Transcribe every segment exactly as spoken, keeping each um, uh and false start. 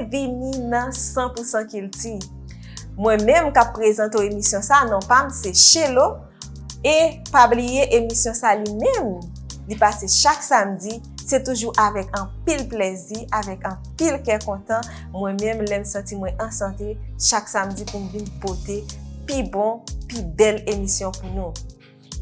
Vini nan san pou san Kilti. Mwen menm k ap prezante w emisyon sa, non pa m se Shelo. E pa bliye emisyon sa li menm, li pase chak samdi, se toujou avèk anpil plèzi, avèk anpil kè kontan, mwen menm lè m santi mwen an sante, chak samdi pou m vin pote pi bon, pi bèl emisyon pou nou.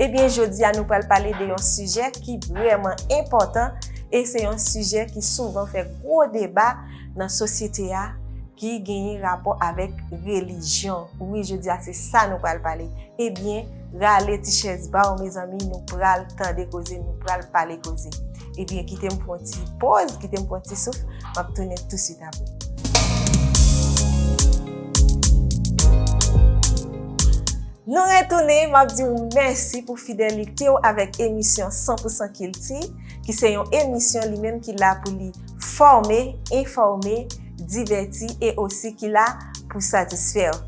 Ebyen, jodi a nou pral pale de yon sijè ki vrèman enpòtan e se yon sijè ki souvan fè gwo deba nan sosyete a ki genyen rapò avèk relijyon. Wi, jodi a se sa nou pral pale. Ebyen, rale ti chèz ba w, mezanmi, nou pral tande koze, nou pral pale koze. Ebyen, kite m pran ti pòz, kite m pran ti souf, m ap tounen touswit apre. Nou retounen, m ap di w mèsi pou fidelite w avèk emisyon san pou san Kilti, ki se yon emisyon li menm ki la pou li fòme, enfòme, divèti e osi ki la pou satisfè w.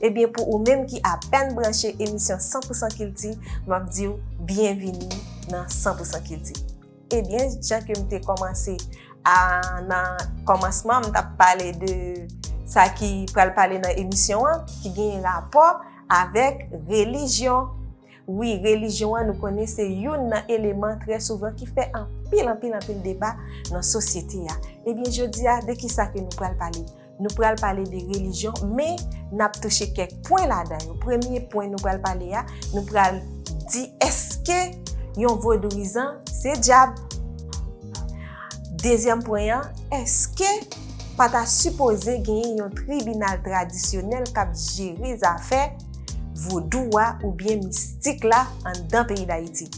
Ebyen, pou ou menm ki apèn branche emisyon san pou san Kilti, m ap di w byenvini nan san pou san Kilti. Ebyen, jan ke m te kòmanse a, nan kòmansman, m t ap pale de sa ki pral pale nan emisyon an, ki gen rapò avèk relijyon. Wi, relijyon an, nou konnen se youn nan eleman trè souvan ki fè anpil, anpil, anpil deba nan sosyete a. Ebyen, jodi a, de ki sa ke nou pral pale? Nou pral pale de relijyon, men n ap touche kèk pwen ladan yo. Premye pwen nou pral pale a, nou pral di èske yon vodouyizan se dyab? Dezyèm pwen an, èske pa ta sipoze genyen yon tribinal tradisyonèl k ap jere zafè vodou a oubyen mistik la anndan peyi Dayiti?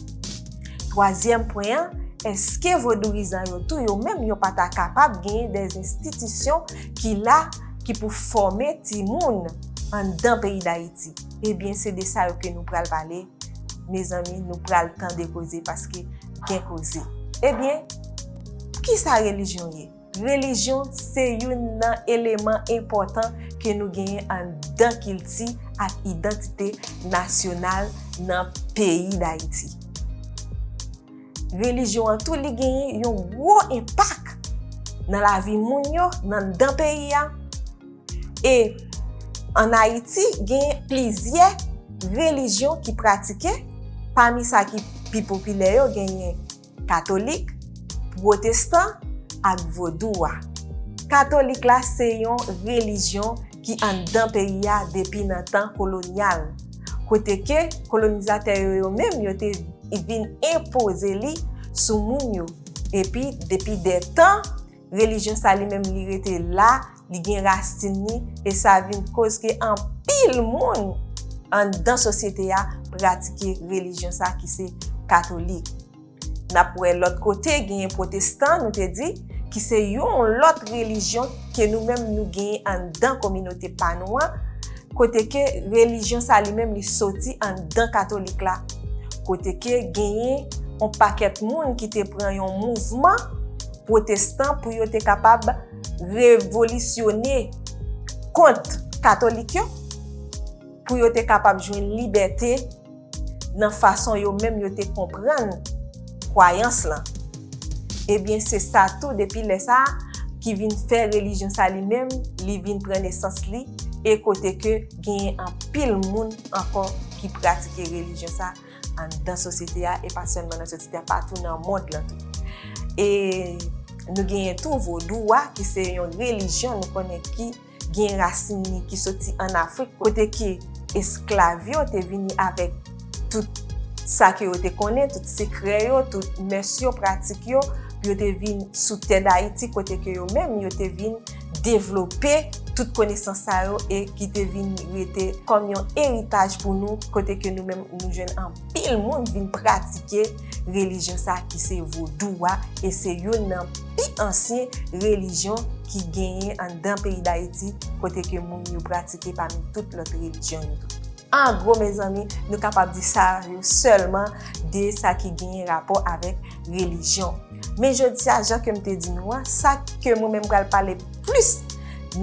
Twazyèm pwen an, èske vodouyizan yo tou, yo menm, yo pa ta kapab genyen dè enstitisyon ki la, ki pou fòme timoun anndan peyi Dayiti? Ebyen, se de sa yo ke nou pral pale, mezanmi, nou pral tande koze paske gen koze. Ebyen, kisa relijyon ye? Relijyon se youn nan eleman enpòtan ke nou genyen anndan kilti ak idantite nasyonal nan peyi Dayiti. Relijyon an tou, li genyen yon gwo enpak nan lavi moun yo, nan, anndan peyi a. E ann Ayiti, gen plizyè relijyon ki pratike. Pami sa ki pi popilè yo, genyen katolik, pwotestan ak vodou a. Katolik la se yon relijyon ki anndan peyi a depi nan tan kolonyal, kote ke kolonizatè yo, yo menm, yo te vin enpoze li sou moun yo. Epi, depi dè tan, relijyon sa li menm li rete la, li gen rasin li, e sa vin koz ke anpil moun anndan sosyete a pratike relijyon sa ki se katolik. N ap wè lòt kote, genyen pwotestan, nou te di, ki se yon lòt relijyon ke nou menm nou genyen anndan kominote pa nou an, kote ke relijyon sa li menm li soti anndan katolik la, kote ke genyen yon pakèt moun ki te pran yon mouvman pwotestan pou yo te kapab revolisyone kont katolik yo, pou yo te kapab jwenn libète nan fason yo menm yo te konprann kwayans lan. Ebyen, se sa tou, depi lè sa a, ki vin fè relijyon sa li menm, li vin pran nesans li, e kote ke genyen anpil moun ankò ki pratike relijyon sa anndan sosyete a, e pa sèlman nan sosyete a, patou nan mond lan tou. E nou genyen tou vodou a, ki se yon relijyon nou konnen ki gen rasin li, ki soti ann Afrik, kote ke esklav yo te vini avèk tout sa ke yo te konnen, tout sekrè yo, tout mès yo, pratik yo, yo te vin sou tè Dayiti, kote ke yo menm, yo te vin devlope tout konesans sa yo e ki te vin rete kòm yon eritaj pou nou, kote ke nou menm, nou jwenn anpil moun vin pratike relijyon sa ki se vodou a, e se youn nan pi ansyen relijyon ki genyen anndan peyi Dayiti, kote ke moun yo pratike pami tout lòt relijyon yo tou. An gwo, mezanmi, nou kapab di sa yo sèlman de sa ki genyen rapò avèk relijyon. Men jodi a, jan ke m te di nou an, sa ke mwen menm pral pale plis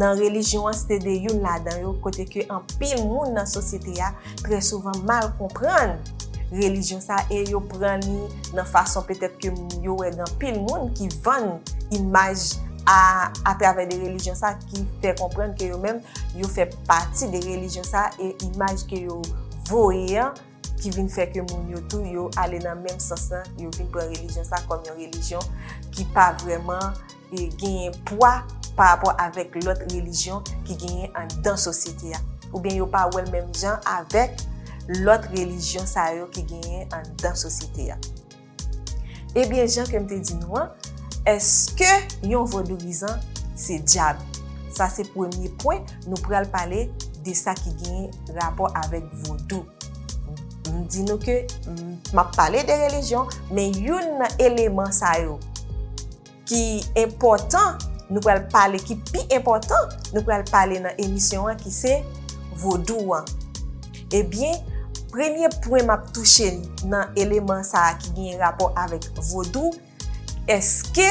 nan relijyon an, se de youn ladan yo, kote ke anpil moun nan sosyete a, trè souvan mal konprann relijyon sa e yo pran li nan fason petèt ke yo wè gen anpil moun ki vann imaj a, atravè de relijyon sa ki fè konprann ke yo menm, yo fè pati de relijyon sa e imaj ke yo voye an, ki vin fè ke moun yo tou, yo ale nan menm sans lan, yo vin pran relijyon sa kòm yon relijyon ki pa vrèman e genyen pwa pa rapò avèk lòt relijyon ki genyen anndan sosyete a. Oubyen yo pa wè l menm jan avèk lòt relijyon sa yo ki genyen anndan sosyete a. Ebyen, jan ke m te di nou an, èske yon vodouyizan se dyab? Sa se premye pwen, nou pral pale de sa ki genyen rapò avèk vodou. M di nou ke m, m ap pale de relijyon, men youn nan eleman sa yo ki enpòtan, nou pral pale, ki pi enpòtan, nou pral pale nan emisyon an, ki se vodou an. Ebyen, premye pwen m ap touche nan eleman sa a ki gen rapò avèk vodou, èske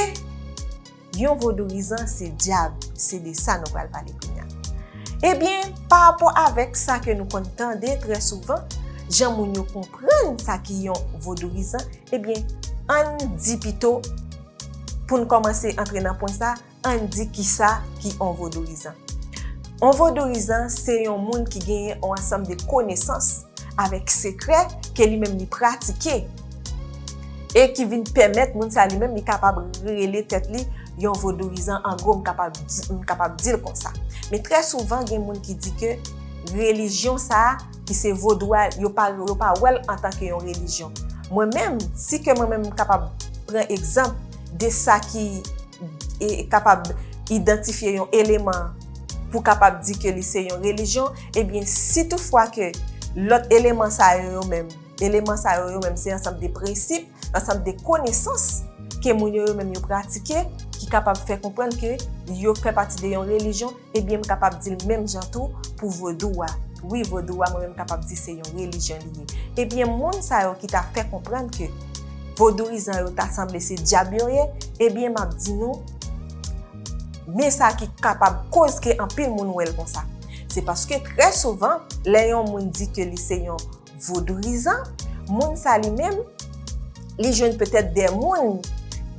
yon vodouyizan se dyab? Se de sa nou pral pale kounye a. Ebyen, pa rapò avèk sa ke nou konn tande trè souvan, jan moun yo konprann sa ki yon vodouyizan, ebyen, ann di pito, pou n kòmanse antre nan pwen sa, ann di kisa ki on vodouyizan. On vodouyizan se yon moun ki genyen on ansanm de konesans avèk sekrè ke li menm li pratike e ki vin pèmèt moun sa li menm li kapab rele tèt li yon vodouyizan. An gwo, m kapab di, m kapab di l konsa. Men trè souvan, gen moun ki di ke relijyon sa a, ki se vodou a, yo pa, yo pa wè l antanke yon relijyon. Mwen menm, si ke mwen menm m kapab pran egzanp de sa ki e, kapab idantifye yon eleman pou kapab di ke li se yon relijyon, ebyen, si toutfwa ke lòt eleman sa yo, yo menm, eleman sa yo, yo menm, se ansanm de prensip, ansanm de konesans ke moun yo, yo menm, yo pratike, ki kapab fè konprann ke yo fè pati de yon relijyon, ebyen, m kapab di l menm jan tou pou vodou a. Wi, vodou a, mwen menm, m kapab di se yon relijyon li ye. Ebyen, moun sa yo ki ta fè konprann ke vodouyizan yo ta sanble se dyab yo ye, ebyen, m ap di nou, men sa ki kapab koz ke anpil moun wè l konsa. Se paske trè souvan, lè yon moun di ke li se yon vodouyizan, moun sa li menm, li jwenn petèt de moun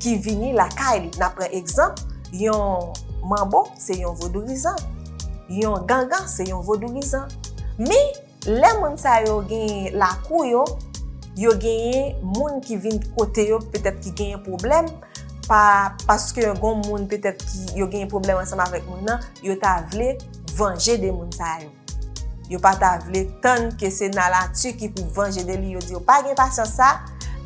ki vini lakay li. N a pran egzanp, yon manbo, se yon vodouyizan. Yon gangan, se yon vodouyizan. Men, lè moun sa yo gen lakou yo, yo genyen moun ki vin kote yo, petèt ki genyen pwoblèm, pa, paske gon moun petèt ki yo genyen pwoblèm ansanm avèk moun nan, yo ta vle vanje de moun sa yo. Yo pa ta vle tann ke se nanati ki pou vanje de li. Yo di yo pa gen pasyans sa.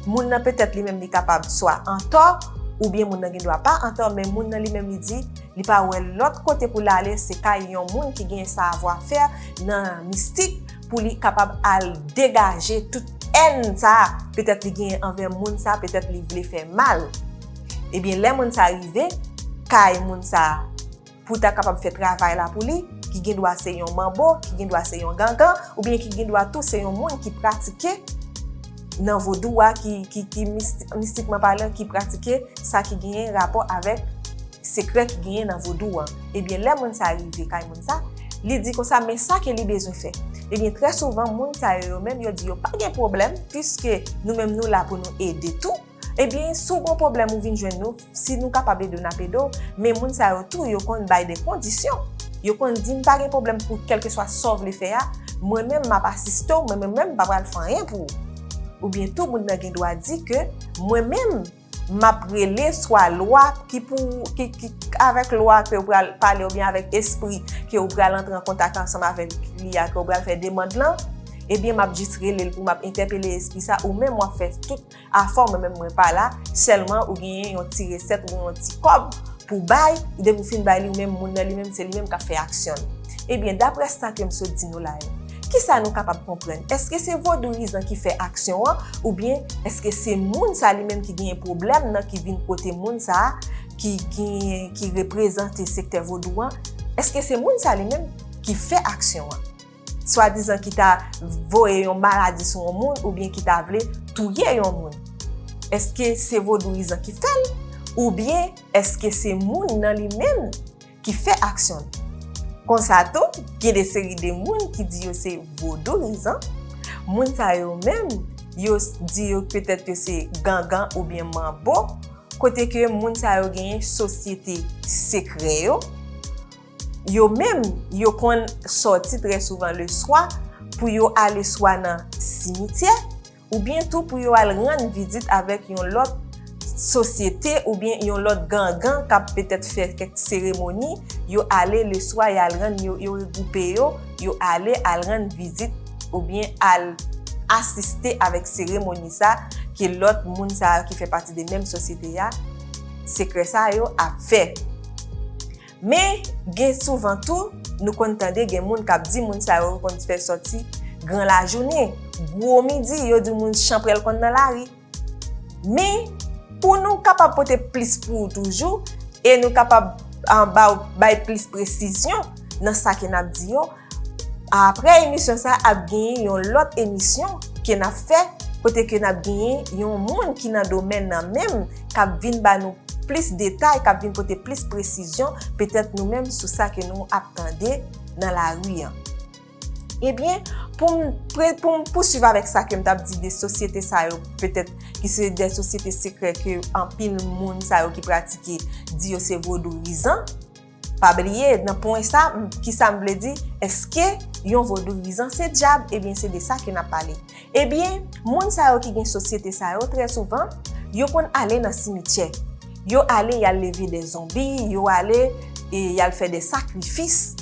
Moun nan petèt li menm li kapab swa antò, oubyen moun nan gen dwa pa antò, men moun nan li menm li di, li pa wè lòt kote pou l ale, se kay yon moun ki gen savwa fè nan mistik pou li kapab al degaje tout èn sa a. Petèt li genyen anvè moun sa a, petèt li vle fè mal. Ebyen, lè moun sa a rive kay moun sa a, pou ta kapab fè travay la pou li, ki gen dwa se yon manbo, ki gen dwa se yon gangan, oubyen ki gen dwa tou se yon moun ki pratike nan vodou a, ki, ki, ki misti-, mistikman palan, ki pratike sa ki genyen rapò avèk sekrè ki genyen nan vodou an. Ebyen, lè moun sa rive kay moun sa, li di konsa, men sa ke li bezwen fè. Ebyen, trè souvan, moun sa yo, yo menm, yo di yo pa gen pwoblèm, piske nou menm nou la pou nou ede tou. Ebyen, si w gon pwoblèm ou vin jwenn nou, si nou kapab ede w, n ap ede w. Men moun sa yo tou, yo konn bay de kondisyon. Yo konn di m pa gen pwoblèm pou kèlkeswa sa w vle fè a. Mwen menm, m ap asiste w, mwen menm, menm, m pa pral fè anyen pou ou. Oubyen tou, moun nan gen dwa di ke mwen menm, m ap rele swa lwa ki pou, ki, ki, avèk lwa ke w pral pale oubyen avèk espri ke w pral antre an kontak ansanm avèk li a, ke w pral fè demann lan, ebyen, m ap jis rele l pou m ap entèpele espri sa, ou menm w ap fè tout afè w, mwen menm mwen pa la, sèlman ou genyen yon ti resèt oubyen yon ti kòb pou bay, depi w fin bay li, ou menm moun nan li menm, se li menm k ap fè aksyon l. Ebyen, daprè sa ke m sot di nou la yo, kisa nou kapab konprann? Èske se vodouyizan ki fè aksyon an, oubyen èske se moun sa li menm ki genyen pwoblèm nan ki vin kote moun sa a, ki genyen, ki reprezante sektè vodou an? Èske se moun sa li menm ki fè aksyon an? Swadizan ki ta voye yon maladi sou yon moun oubyen ki ta vle touye yon moun? Èske se vodouyizan ki fè l? Oubyen èske se moun nan li menm ki fè aksyon l? Konsa tou, gen de seri de moun ki di yo se vodouyizan. Moun sa yo menm, yo s-, di yo petèt yo se gangan oubyen manbo. kote ke moun sa yo genyen sosyete sekrè yo. Yo menm, yo konn sòti trè souvan leswa pou yo ale swa nan simityè, oubyen tou pou yo al rann vizit avèk yon lòt sosyete oubyen yon lòt gangan k ap petèt fè kèk seremoni, yo ale leswa, y al rann, yo, yo regwoupe yo, yo ale al rann vizit oubyen al asiste avèk seremoni sa ke lòt moun sa yo ki fè pati de menm sosyete a, sekrè sa yo ap fè. Men, gen souvan tou, nou konn tande gen moun k ap di moun sa yo konn fè sòti gran lajounen, gwo midi, yo di moun chan prèl konn nan lari. Men, pou nou kapab pote plis pou ou toujou, e nou kapab, ah, ba w, bay plis presizyon nan sa ke n ap di yo, apre emisyon sa, ap genyen yon lòt emisyon ke n ap fè, kote ke n ap genyen yon moun ki nan domèn nan menm, k ap vin ba nou plis detay, k ap vin pote plis presizyon, petèt nou menm sou sa ke nou ap tande nan lari an. Ebyen, pou m pre-, pou m pouswiv avèk sa ke m t ap di de sosyete sa yo, petèt ki se de sosyete sekrè ke anpil moun sa yo ki pratike di yo se vodouyizan, pa bliye, nan pwen sa, m, kisa m vle di? Èske yon vodouyizan se dyab? Ebyen, se de sa ke n ap pale. Ebyen, moun sa yo ki gen sosyete sa yo, trè souvan, yo konn ale nan simityè. Yo ale, y al leve de zonbi, yo ale, e y al fè de sakrifis.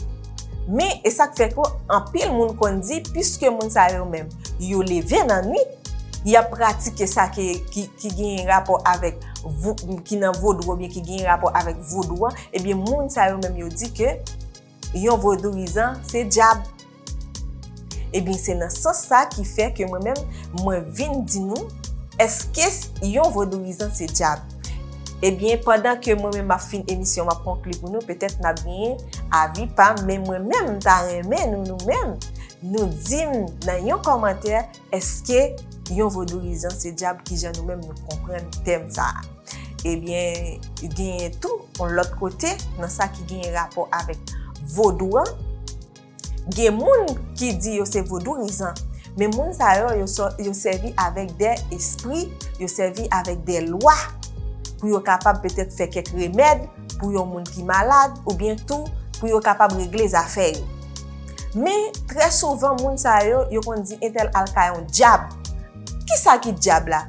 Men, e sa k fè ke anpil moun konn di, piske moun sa yo menm, yo leve nan nwit, y ap pratike sa ke, ki, ki genyen rapò avèk vo-, ki nan vodou oubyen ki genyen rapò avèk vodou an, ebyen, moun sa yo menm yo di ke yon vodouyizan se dyab. Ebyen, se nan sans sa ki fè ke mwen menm, mwen vin di nou, èske yon vodouyizan se dyab? Ebyen, pandan ke mwen menm m ap fin emisyon, m ap konkli pou nou, petèt n ap genyen avi pa m, men mwen menm, m ta renmen nou, nou menm, nou di m nan yon kòmantè, èske yon vodouyizan se dyab? Kijan nou menm nou konprann tèm sa a? Ebyen, genyen tou yon lòt kote nan sa ki genyen rapò avèk vodou an. Gen moun ki di yo se vodouyizan, men moun sa yo, yo sò-, yo sèvi avèk de espri, yo sèvi avèk de lwa pou yo kapab petèt fè kèk remèd pou yon moun ki malad, oubyen tou pou yo kapab regle zafè yo. Men, trè souvan, moun sa yo, yo konn di entèl al kay yon dyab. Kisa ki dyab la?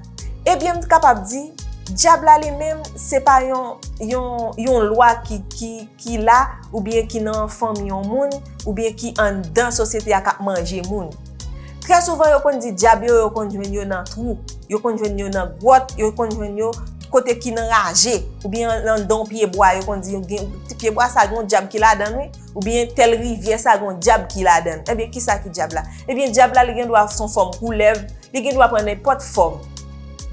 Ebyen, m kapab di, dyab la li menm, se pa yon, yon, yon lwa ki, ki, ki la, oubyen ki nan fanmi yon moun, oubyen ki anndan sosyete a k ap manje moun. Trè souvan, yo konn di dyab yo, yo konn jwenn yo nan twou, yo konn jwenn yo nan gwòt, yo konn jwenn yo kote ki nan raje, oubyen anndan yon pye bwa, yo konn di, gen, ti pye bwa sa, gen yon dyab ki ladan l, wi, oubyen tèl rivyè sa, gen yon dyab ki ladan l. Ebyen, kisa ki dyab la? Ebyen, dyab la, li gen dwa se yon fòm koulèv, li gen dwa pran nenpòt fòm.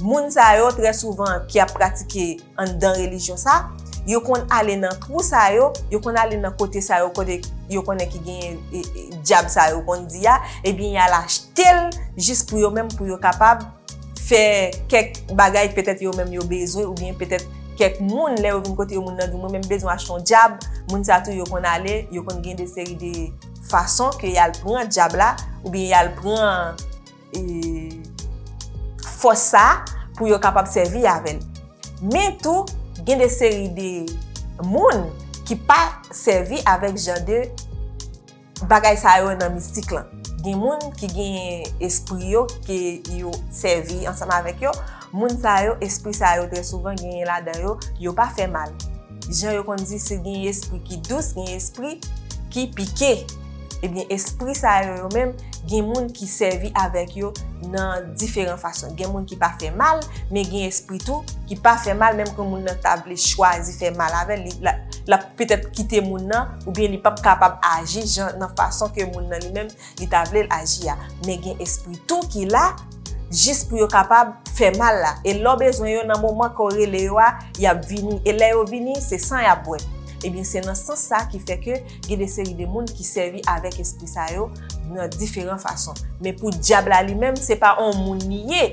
Moun sa yo, trè souvan, ki ap pratike anndan relijyon sa, yo konn ale nan twou sa yo, yo konn ale nan kote sa yo, kote yo konnen ki genyen, e, e, dyab sa yo konn di a, ebyen, y al achte l jis pou yo menm, pou yo kapab fè kèk bagay petèt yo menm yo bezwen, oubyen petèt kèk moun, lè yo vin kote yo, moun nan di, "Mwen menm bezwen achte yon dyab," moun sa tou, yo konn ale, yo konn gen de seri de fason ke y al pran dyab la, oubyen y al pran e, fòs sa a pou yo kapab sèvi avè l. Men tou, gen de seri de moun ki pa sèvi avèk jan de bagay sa yo nan mistik lan. Gen moun ki gen espri yo ke yo sèvi ansanm avèk yo. Moun sa yo, espri sa yo trè souvan genyen ladan yo, yo pa fè mal. Jan yo konn di, se gen espri ki dous, gen espri ki pike. Ebyen, espri sa yo, yo menm, gen moun ki sèvi avèk yo nan diferan fason. Gen moun ki pa fè mal, men gen espri tou ki pa fè mal, menm ke moun nan ta vle chwazi fè mal avè l, li, la, l ap petèt kite moun nan, oubyen li p ap kapab aji jan, nan fason ke moun nan li menm li ta vle l aji a. Men gen espri tou ki la jis pou yo kapab fè mal la. E lè w bezwen yo, nan moman ke w rele yo a, y ap vini. E lè yo vini, se san y ap bwè. Ebyen, se nan sans sa ki fè ke gen de seri de moun ki sèvi avèk espri sa yo nan diferan fason. Men pou dyab la li menm, se pa on moun li ye.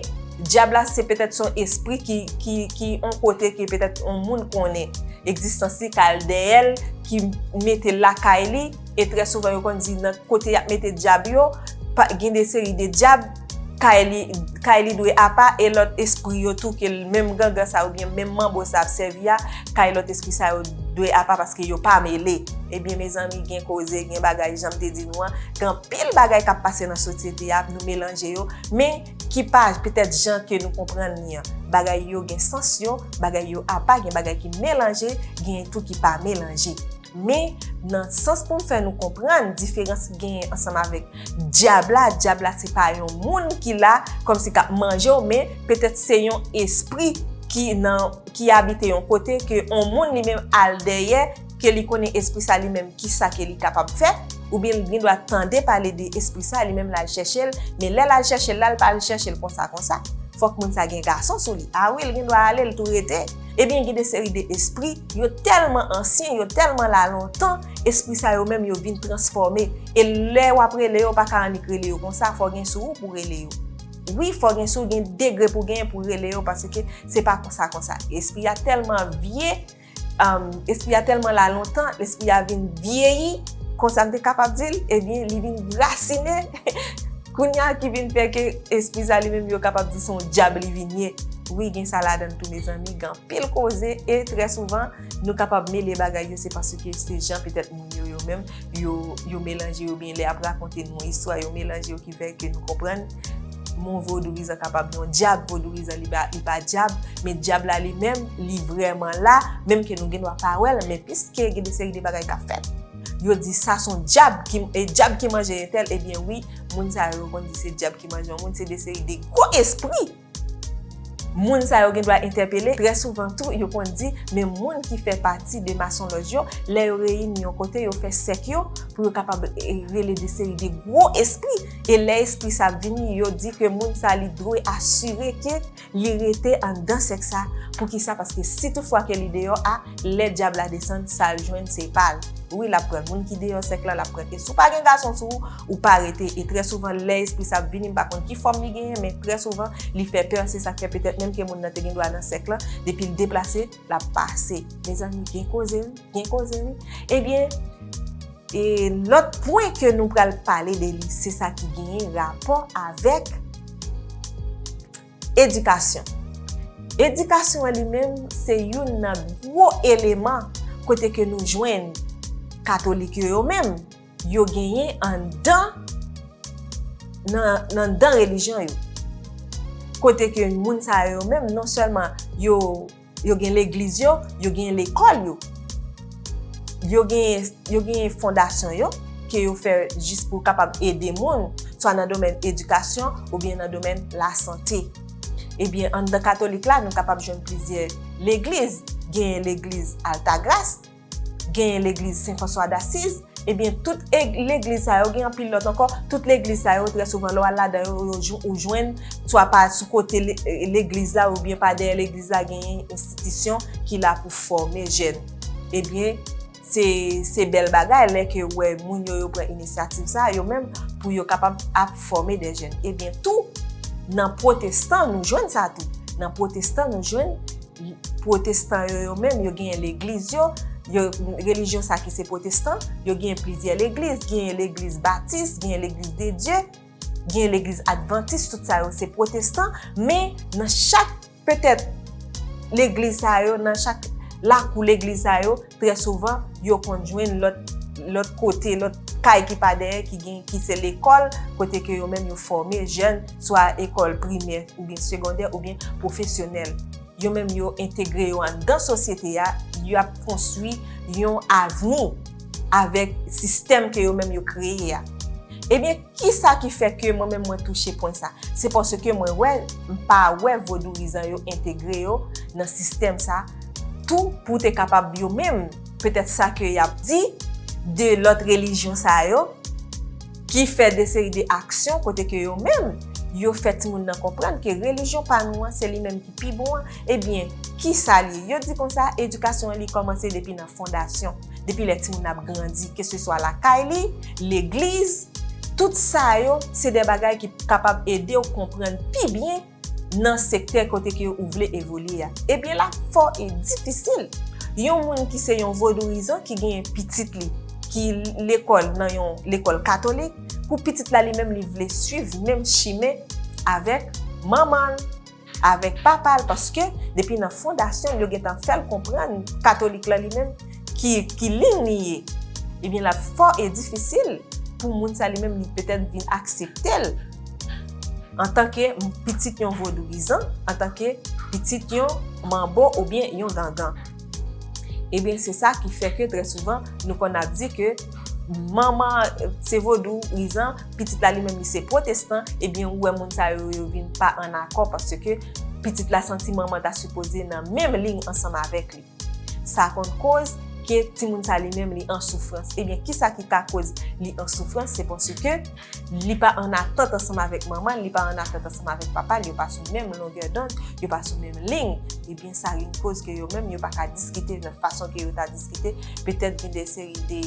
Dyab la, se petèt se on espri ki, ki, ki on kote ke petèt on moun konnen egzistans li, k al dèyè l, ki mete l lakay li, e trè souvan yo konn di nan kote y ap mete dyab yo, pa, gen de seri de dyab kay li, kay li dwe apa, e lòt espri yo tou ke menm gangan sa oubyen menm manbo sa ap sèvi a, kay lòt espri sa yo dwe apa paske yo pa mele. Ebyen, mezanmi, gen koze, gen bagay, jan m te di nou an, gen anpil bagay k ap pase nan sosyete a, nou melanje yo, men ki pa petèt jan ke nou konprann li an. Bagay yo gen sans yo, bagay yo apa, gen bagay ki melanje, gen tou ki pa melanje. Men, nan sans pou m fè nou konprann diferans ki genyen ansanm avèk dyab la, dyab la se pa yon moun ki la kòmsi k ap manje w, men petèt se yon espri ki nan, ki abite yon kote ke yon moun li menm al dèyè, ke li konnen espri sa li menm kisa ke li kapab fè, oubyen li gen dwa tande pale de espri sa, li menm l al chèche l, men lè l al chèche l la, l pa al chèche l konsa konsa. Fòk moun sa gen gason sou li. A wi, l gen dwa ale, l tou rete. Ebyen, gen de seri de espri, yo tèlman ansyen, yo tèlman la lontan, espri sa yo menm yo vin transfòme. E lè w ap rele yo, pa ka annik rele yo konsa, fò gen sou ou pou rele yo. Wi, fò gen sou, gen degre pou genyen pou rele yo, paske se pa konsa konsa. Espri a tèlman vye, um, espri a tèlman la lontan, espri a vin vyeyi, konsa m te kapab di l, ebyen, li vin rasinen. Kounye a ki vin fè ke espri sa li menm yo kapab di se yon dyab li vin ye. Wi, gen sa ladan l tou, mezanmi, gen anpil koze, e trè souvan, nou kapab mele bagay yo, se paske se jan petèt moun yo, yo menm, yo, yo melanje yo, byen lè y ap rakonte nou yon istwa, yo melanje yo ki fè ke nou konprann yon vodourizan kapab yon dyab, vodourizan li pa, li pa dyab, men dyab la li menm, li vrèman la, menm ke nou gen dwa pa wè l, men piske gen de seri de bagay k ap fèt, yo di sa se yon dyab ki, e dyab ki manje entèl, ebyen wi, moun sa yo konn di se dyab ki manje yon moun, se de seri de gwo espri. Moun sa yo gen dwa entèpele, trè souvan tou, yo konn di, men moun ki fè pati de masonlòj yo, lè yo reyini yon kote, yo fè sèk yo, pou yo kapab, e, rele de seri de gwo espri. E lè espri sa ap vini, yo di ke moun sa li dwe asire ke li rete anndan sèk sa. Poukisa? Paske si toutfwa ke li deyò a, lè dyab la desann, sa l jwenn se pa l. Wi, l ap pran moun ki deyò sèk la, l ap pran. E si w pa gen gason sou ou, ou pa rete. E trè souvan, lè espri sa ap vini, m pa konn ki fòm li genyen, men trè souvan, li fè pè. Se sa k fè petèt menm ke moun nan te gen dwa nan sèk lan, depi l deplase, l ap pase. Mezanmi, gen koze wi, gen koze wi. Ebyen, e lòt pwen ke nou pral pale de li, se sa ki genyen rapò avèk edikasyon. Edikasyon an li menm, se youn nan gwo eleman kote ke nou jwenn katolik yo, yo menm, yo genyen anndan, nan, nan anndan relijyon yo. Kote ke moun sa yo menm, non sèlman yo, yo gen legliz yo, yo gen lekòl yo. Yo gen, yo gen fondasyon yo, ke yo fè jis pou kapab ede moun, swa nan domèn edikasyon oubyen nan domèn lasante. Ebyen, anndan katolik la, nou kapab jwenn plizyè legliz. Genyen legliz Altagras, genyen legliz Sen Franswa Dasiz. Ebyen, tout eg-, legliz sa yo, gen anpil lòt ankò, tout legliz sa yo, trè souvan, lè w al ladan yo, yo jou-, ou jwenn, swa pa sou kote le-, legliz la oubyen pa dèyè legliz la, genyen enstitisyon ki la pou fòme jèn. Ebyen, se, se bèl bagay lè ke w wè moun yo, yo pran inisyativ sa, yo menm, pou yo kapab ap fòme de jèn. Ebyen, tou, nan pwotestan, nou jwenn sa tou. Nan pwotestan, nou jwenn pwotestan yo, yo menm, yo genyen legliz yo, yo, relijyon sa ki se pwotestan, yo genyen plizyè legliz, genyen legliz batis, genyen legliz de Dye, genyen legliz advantis, tout sa yo se pwotestan, men nan chak, petèt, legliz sa yo, nan chak lakou legliz sa yo, trè souvan, yo konn jwenn lòt, lòt kote, lòt kay ki pa dèyè, ki gen, ki se lekòl, kote ke yo menm yo fòme jèn, swa ekòl primè oubyen segondè oubyen pwofesyonèl. Yo menm yo entegre yo anndan sosyete a, y ap konstwi yon avni avèk sistèm ke yo menm yo kreye a. Ebyen, kisa ki fè ke mwen menm mwen touche pwen sa? Se paske mwen wè, m pa wè vodourizan yo entegre yo nan sistèm sa, tou pou te kapab yo menm, petèt sa ke y ap di de lòt relijyon sa yo, ki fè de seri de aksyon kote ke yo menm, yo fè timoun nan konprann ke relijyon pa nou an, se li menm ki pi bon an. Ebyen, kisa l ye? Yo di konsa, edikasyon an li kòmanse depi nan fondasyon, depi lè timoun ap grandi, keseswa lakay li, legliz, tout sa yo, se de bagay ki kapab ede w konprann pi byen nan sektè kote ke ou vle evolye a. Ebyen, la fò e difisil. Yon moun ki se yon vodourizan ki genyen pitit li, ki lekòl nan yon lekòl katolik, pou pitit la li menm li vle swiv menm chimen avèk manman l, avèk papa l, paske depi nan fondasyon l, yo gentan fè l konprann katolik la li menm ki, ki liy li ye. Ebyen, l ap fò e difisil pou moun sa li menm li petèt vin aksepte l antanke pitit yon vodouyizan, antanke pitit yon manbo oubyen yon gangan. Ebyen, se sa ki fè ke trè souvan, nou konn ap di ke manman se vodouyizan, pitit la li menm li se pwotestan, ebyen, ou wè moun sa yo, yo vin pa ann akò paske pitit la santi manman ta sipoze nan menm liy ansanm avèk li. Sa konn koz ke timoun sa li menm li an soufrans. Ebyen, kisa ki ka koz li an soufrans? Se paske li pa an atant ansanm avèk manman l, li pa an atant ansanm avèk papa l, yo pa sou menm longè dond, yo pa sou menm liy. Ebyen, sa vin koz ke yo menm, yo pa ka diskite nan fason ke yo ta diskite. Petèt gen de seri de,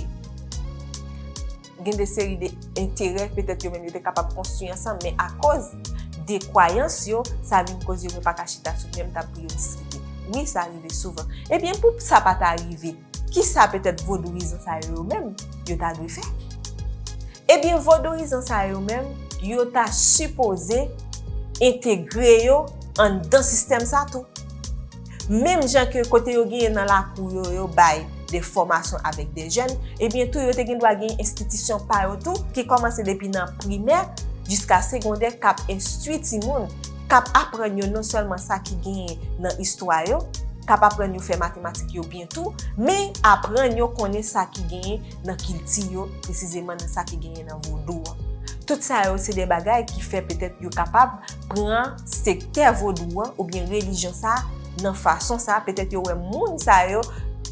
gen de seri de enterè, petèt yo menm yo te kapab konstwi ansanm, men akoz de kwayans yo, sa vin koz yo menm pa ka chita sou menm tab pou yo diskite. Wi, sa rive souvan. Ebyen, pou sa pa ta rive, kisa petèt vodouyizan sa yo, yo menm, yo ta dwe fè? Ebyen, vodouyizan sa yo menm, yo ta sipoze entegre yo anndan sistèm sa tou. Menm jan ke kote yo genyen nan lakou yo, yo bay de fòmasyon avèk de jèn, ebyen tou yo te gen dwa gen enstitisyon pa yo tou ki kòmanse depi nan primè jiska segondè k ap enstwi timoun, k ap aprann yo non sèlman sa ki genyen nan istwa yo, k ap aprann yo fè matematik yo byen tou, men aprann yo konnen sa ki genyen nan kilti yo, presizeman nan sa ki genyen nan vodou an. Tout sa yo se de bagay ki fè petèt yo kapab pran sektè vodou an oubyen relijyon sa nan fason sa, petèt yo wè moun sa yo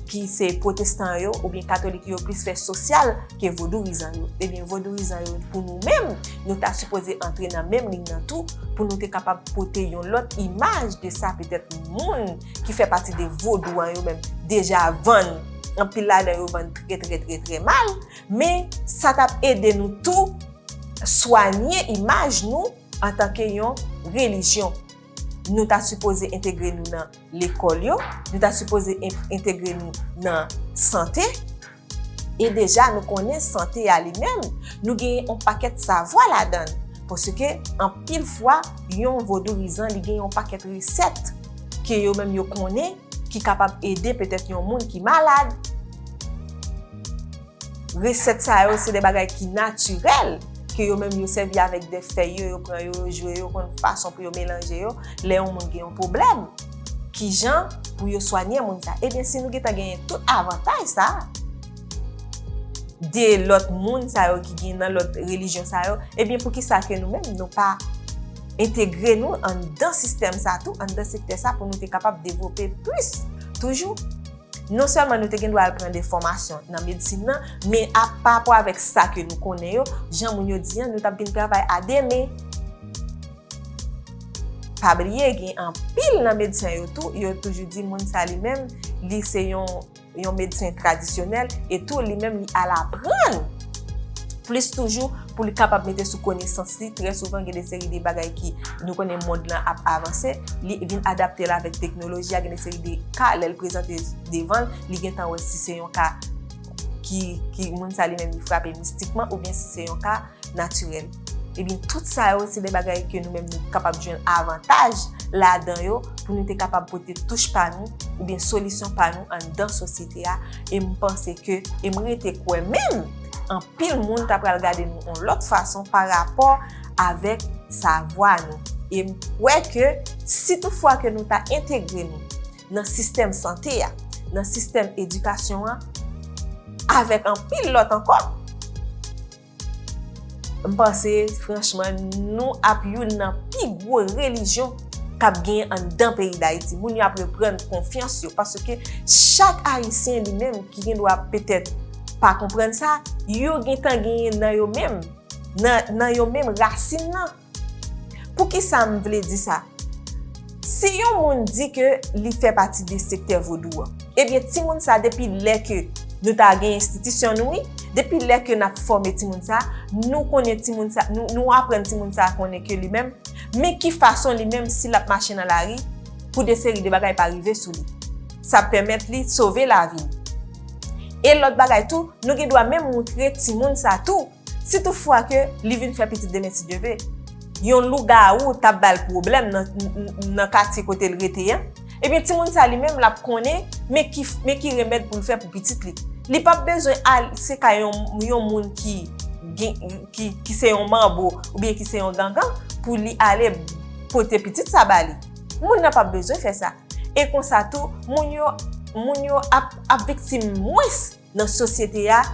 ki se pwotestan yo oubyen katolik yo plis fè sosyal ke vodouyizan yo. Ebyen, vodouyizan yo, pou nou menm, nou ta sipoze antre nan menm liy nan tou pou nou te kapab pote yon lòt imaj de sa petèt moun ki fè pati de vodou an yo menm deja vann. Anpil ladan yo vann trè, trè, trè, trè mal, men sa t ap ede nou tou swanye imaj nou antanke yon relijyon. Nou ta sipoze entegre nou nan lekòl yo, nou ta sipoze en-, entegre nou nan sante. E deja, nou konnen sante a li menm, nou genyen yon pakèt savwa ladan l. Paske, anpil fwa, yon vodouyizan, li gen yon pakèt resèt ke yo menm yo konnen ki kapab ede petèt yon moun ki malad. Resèt sa yo, se de bagay ki natirèl, ke yo menm yo sèvi avèk de fèy yo, yo pran yo, yo jwe yo, konn fason pou yo melanje yo, lè yon moun gen yon pwoblèm, kijan pou yo swanye moun sa. Ebyen, si nou gentan genyen tout avantaj sa, de lòt moun sa yo ki gen nan lòt relijyon sa yo, ebyen, poukisa ke nou menm, nou pa entegre nou anndan sistèm sa tou, anndan sektè sa, pou nou te kapab devlope plis toujou? Non sèlman nou te gen dwa al pran de fòmasyon nan medsin nan, men ap, pa rapò avèk sa ke nou konnen yo, jan moun yo di an, nou t ap vin travay a de men. Pa bliye, gen anpil nan medsen yo tou, yo toujou di moun sa li menm, li se yon, yon medsen tradisyonèl, e tou li menm li al aprann plis toujou pou li kapab mete sou konesans li. Trè souvan, gen de seri de bagay ki nou konnen mond lan ap avanse, li vin adapte l avèk teknoloji a, gen de seri de ka, lè l prezante devan l, li gentan wè si se yon ka ki, ki moun sa li menm li frape mistikman, oubyen si se yon ka natirèl. Ebyen, tout sa yo, se de bagay ke nou menm nou kapab jwenn avantaj ladan yo pou nou te kapab pote touch pa nou oubyen solisyon pa nou anndan sosyete a. E m panse ke, e m rete kwè menm, anpil moun ta pral gade nou yon lòt fason pa rapò avèk savwa nou. E m kwè ke si toutfwa ke nou ta entegre nou nan sistèm sante a, nan sistèm edikasyon an, avèk anpil lòt ankò, m panse, franchman, nou ap youn nan pi gwo relijyon k ap genyen anndan peyi Dayiti. Moun yo ap reprann konfyans yo, paske chak Ayisyen li menm ki gen dwa petèt pa konprann sa, yo gentan genyen nan yo menm, nan, nan yo menm rasin nan. Poukisa m vle di sa? Si yon moun di ke li fè pati de sektè vodou an, ebyen, timoun sa, depi lè ke nou ta gen enstitisyon nou, wi, depi lè ke n ap fòme timoun sa, nou konnen timoun sa, nou, nou aprann timoun sa konnen ke li menm, men ki fason li menm, si l ap mache nan lari, pou de seri de bagay pa rive sou li. Sa ap pèmèt li sove lavi l. E lòt bagay tou, nou gen dwa menm moutre timoun sa tou, si toutfwa ke li vin fè pitit demen, si Dye vle, yon lougawou t ap ba l pwoblèm nan, nan katye kote l rete an, ebyen, timoun sa li menm, l ap konnen men ki, men ki remèd pou l fè pou pitit li. Li p ap bezwen al se kay yon, yon moun ki, gen- ki, ki se yon manbo oubyen ki se yon gangan pou li ale pote pitit sa ba li. Moun nan p ap bezwen fè sa. E konsa tou, moun yo, moun yo ap, ap viktim mwens nan sosyete a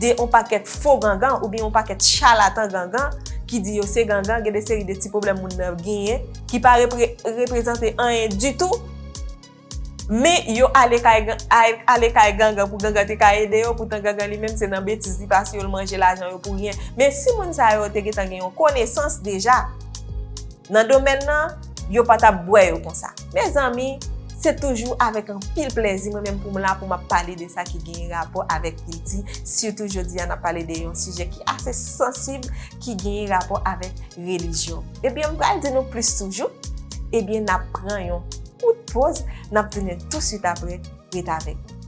de yon pakèt fo gangan oubyen yon pakèt chalatan gangan ki di yo se gangan, gen de seri de ti pwoblèm moun nan genyen ki pa repre- reprezante anyen ditou, men yo ale kay, ale kay gangan pou gangan te ka ede yo, poutan gangan li menm se nan betiz li pase yo, l manje lajan yo pou ryen. Men si moun sa yo te gentan gen yon konesans deja nan domèn nan, yo pa t ap bwè yo konsa. Mezanmi, se toujou avèk anpil plèzi mwen menm pou m la pou m ap pale de sa ki genyen rapò avèk kilti, sitou jodi a n ap pale de yon sijè ki ase sansib, ki genyen rapò avèk relijyon. Ebyen, m pral di nou plis toujou. Ebyen, n ap pran yon kout poz, n ap tounen touswit apre. Ret avèk nou.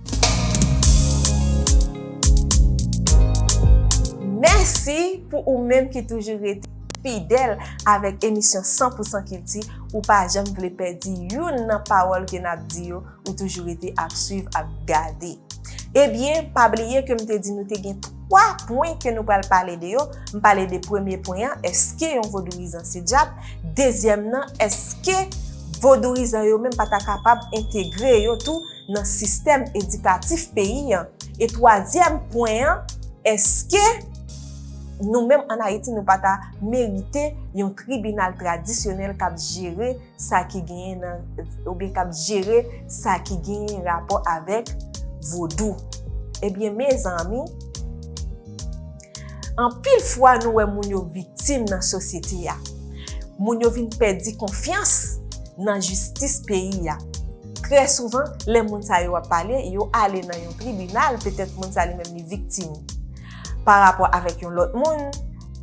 Mèsi pou ou menm ki toujou rete fidèl avèk emisyon san pou san Kilti. Ou pa janm vle pèdi youn nan pawòl ke n ap di yo, ou toujou rete ap swiv, ap gade. Ebyen, pa bliye ke m te di nou te gen twa pwen ke nou pral pale de yo. M pale de premye pwen an, èske yon vodourizan se dyab? Dezyèm nan, èske vodourizan yo menm pa ta kapab entegre yo tou nan sistèm edikatif peyi an? E twazyèm pwen an, èske nou menm ann Ayiti, nou pa ta merite yon tribinal tradisyonèl k ap jere sa ki genyen nan, oubyen k ap jere sa ki genyen rapò avèk vodou? Ebyen, mezanmi, anpil fwa nou wè moun yo viktim nan sosyete a. Moun yo vin pèdi konfyans nan jistis peyi a. Trè souvan, lè moun sa yo ap pale, yo ale nan yon tribinal, petèt moun sa li menm li viktim pa rapò avèk yon lòt moun.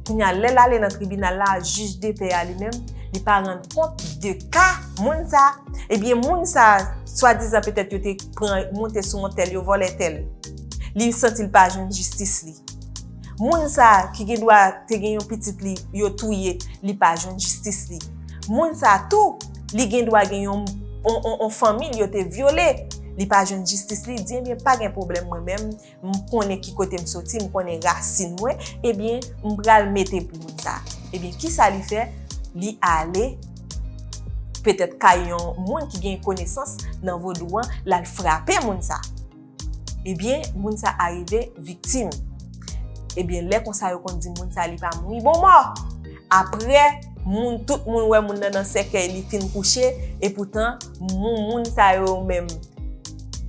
Kounye a, lè l ale nan tribinal la, jij de pè a li menm, li pa rann kont de ka moun sa. Ebyen, moun sa, swadizan petèt yo te pran, monte sou yon tèl, yo vòlè tèl. Li santi l pa jwenn jistis li. Moun sa ki gen dwa te gen yon pitit li, yo touye, li pa jwenn jistis li. Moun sa tou, li gen dwa gen yon, yon, yon, yon fanmi l yo te vyole, li pa jwenn jistis li, di, ebyen, pa gen pwoblèm, mwen menm, m konnen ki kote m soti, m konnen rasin mwen, ebyen, m pral mete pou moun sa. Ebyen, kisa li fè? Li ale, petèt kay yon moun ki gen konesans nan vodou an, l al frape moun sa. Ebyen, moun sa a rive viktim. Ebyen, lè konsa yo konn di moun sa li pa mouri bon mò. Aprè, moun, tout moun wè moun nan nan sèkèy li fin kouche, e poutan, moun, moun sa yo menm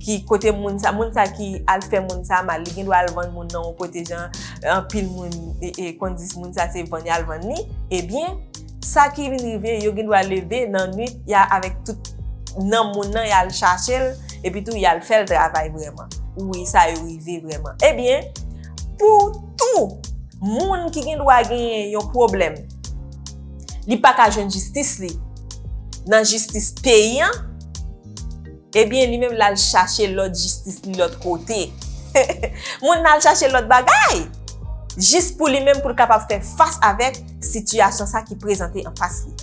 ki kote moun sa, moun sa ki al fè moun sa mal, li gen dwa al vann moun nan yon kote jan anpil moun, e, e, konn di moun sa se vann y al vann li, ebyen, sa ki vin rive, yo gen dwa leve nan nwit, y a avèk tout nanm moun nan, y al chache l, epi tou y al fè l travay vrèman. Wi, sa yo rive vrèman. Ebyen, pou tou moun ki gen dwa genyen yon pwoblèm, li pa ka jwenn jistis li nan jistis peyi an, ebyen, li menm l al chache lòt jistis li lòt kote. Moun nan al chache lòt bagay, jis pou li menm, pou l kapab fè fas avèk sitiyasyon sa ki prezante anfas li.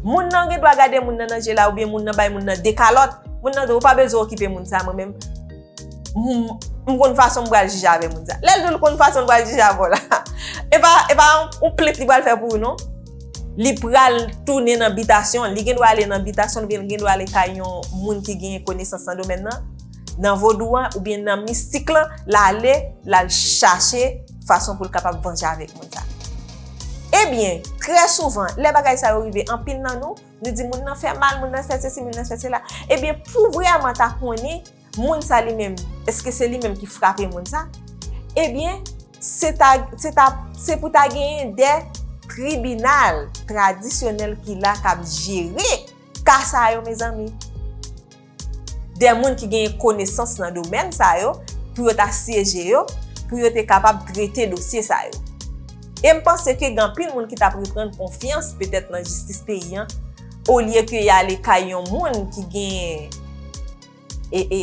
Moun nan gen dwa gade moun nan nan je la, oubyen moun nan bay moun nan de kalòt. Moun nan di, ou pa bezwen okipe moun sa, mwen menm, m, m konn fason m pral jije avè moun sa. Lè l di l konn fason l pral jije avè w la, e pa, e pa yon, yon plent li pral fè pou ou, non. Li pral tounen nan bitasyon l. Li gen dwa ale nan bitasyon l, oubyen li gen dwa ale kay yon moun ki genyen konesans nan domèn nan, nan vodou an, oubyen nan mistik lan, l ale, l al chache fason pou l kapab vanje avèk moun sa. Ebyen, trè souvan, lè bagay sa yo rive anpil nan nou, nou di moun nan fè mal, moun nan fè sesi, moun nan fè sela. Ebyen, pou vrèman ta konnen moun sa li menm, èske se li menm ki frape moun sa? Ebyen, se ta, se ta, se pou ta genyen de tribinal tradisyonèl ki la k ap jere ka sa yo, mezanmi. De moun ki genyen konesans nan domèn sa yo, pou yo ta syeje yo, pou yo te kapab trete dosye sa yo. E m panse ke gen anpil moun ki t ap reprann konfyans petèt nan jistis peyi an, olye ke y ale kay yon moun ki gen, e, e,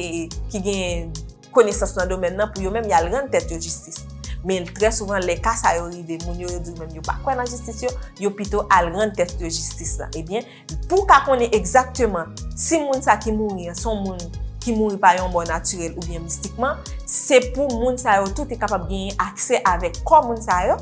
ki gen konesans nan domèn nan pou yo menm y al rann tèt yo jistis. Men trè souvan, lè ka sa yo rive, moun yo, yo di menm yo pa kwè nan jistis yo, yo pito al rann tèt yo jistis la. Ebyen, pou w ka konnen egzakteman si moun sa ki mouri an se yon moun ki mouri pa yon mò natirèl oubyen mistikman, se pou moun sa yo tou te kapab genyen aksè avèk kò moun sa yo,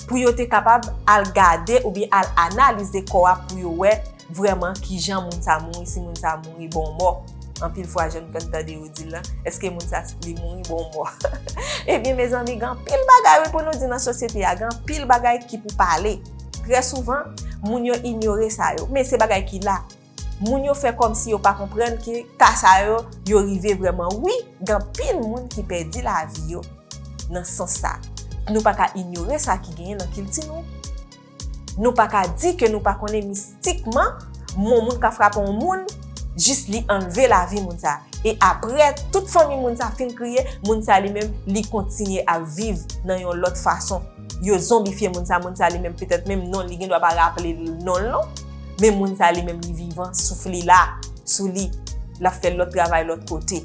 pou yo te kapab al gade oubyen al analize kò a pou yo wè vrèman kijan moun sa mouri, si moun sa mouri bon mò. Anpil fwa, jan nou konn tande yo di l lan, èske moun sa li mouri bon mò? Ebyen, mezanmi, gen anpil bagay, wi, pou nou di nan sosyete a, gen anpil bagay ki pou pale. Trè souvan, moun yo inyore sa yo, men se bagay ki la. Moun yo fè kòmsi yo pa konprann ke ka sa yo, yo rive vrèman. Wi, gen anpil moun ki pèdi lavi yo nan sans sa. Nou pa ka inyore sa ki genyen nan kilti nou. Nou pa ka di ke nou pa konnen mistikman, yon moun ka frape yon moun, jis li anlve lavi moun sa. E apre, tout fanmi moun sa fin kriye, moun sa li menm, li kontinye ap viv nan yon lòt fason. Yo zonbifye moun sa, moun sa li menm, petèt menm non li gendwa pa raple non l non. Men moun sa li menm, li vivan, souf li la, sou li, l ap fè lòt travay lòt kote.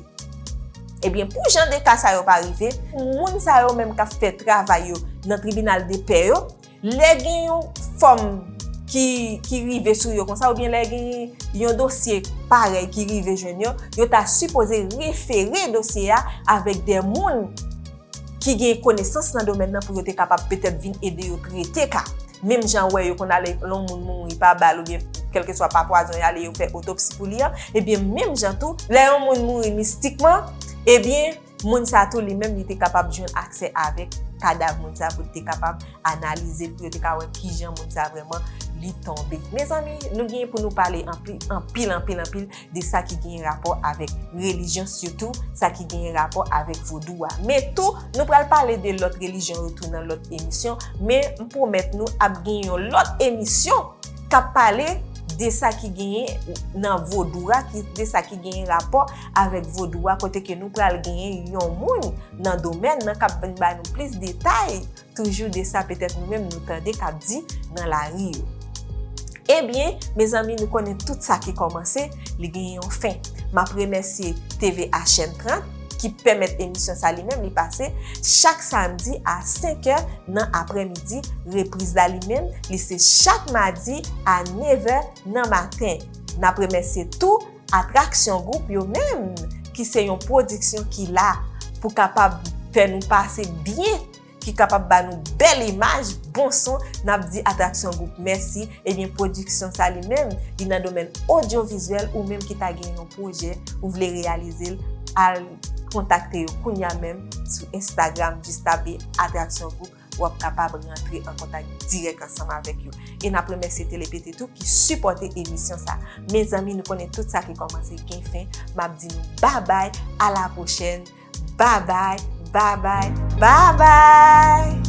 Ebyen, pou jan de ka sa yo pa rive, moun sa yo menm k ap fè travay yo nan tribinal de pè yo, lè gen yon fòm ki, ki rive sou yo konsa, oubyen lè gen yon dosye parèy ki rive jwenn yo, yo ta sipoze refere dosye a avèk de moun ki gen konesans nan domèn nan pou yo te kapab petèt vin ede yo trete ka. Menm jan w wè yo konn ale lè yon moun mouri pa bal oubyen kèlkeswa pa pwazon, y ale yo fè otopsi pou li an, ebyen menm jan tou, lè yon moun mouri mistikman, ebyen moun sa tou li menm li te kapab jwenn aksè avèk kadav moun sa pou li te kapab analize, pou yo te ka wè kijan moun sa vrèman li tonbe. Mezanmi, nou genyen pou nou pale anpil, anpil, anpil, anpil de sa ki genyen rapò avèk relijyon, sitou sa ki genyen rapò avèk vodou a. Men tou, nou pral pale de lòt relijyon yo tou nan lòt emisyon, men m pwomèt nou ap gen yon lòt emisyon k ap pale de sa ki genyen nan vodou a, ki, de sa ki genyen rapò avèk vodou a, kote ke nou pral genyen yon moun nan domèn nan k ap vin ba nou plis detay toujou de sa petèt nou menm nou tande k ap di nan lari yo. Ebyen, mezanmi, nou konnen tout sa ki kòmanse, li gen yon fen. M ap remèsye T V A Chèn trant ki pèmèt emisyon sa li menm li pase chak samdi a senk è nan aprèmidi. Repriz la li menm, li se chak madi a nèf è nan maten. N ap remèsye tou Atraksyon Gwoup yo menm, ki se yon pwodiksyon ki la pou kapab fè nou pase byen, ki kapab ba nou bèl imaj, bon son. N ap di Atraksyon Gwoup mèsi. Ebyen, pwodiksyon sa li menm, li nan domèn odyovizyèl. Ou menm ki ta gen yon pwojè, ou vle reyalize l, al kontakte yo kounye a menm sou Instagram, jis tape Atraksyon Gwoup, w ap kapab rantre an kontak dirèk ansanm avèk yo. E n ap remèsye Telepete tou ki sipòte emisyon sa. Mezanmi, nou konnen tout sa ki kòmanse gen fen. M ap di nou babay, a la pwochèn. Babay, babay, babay!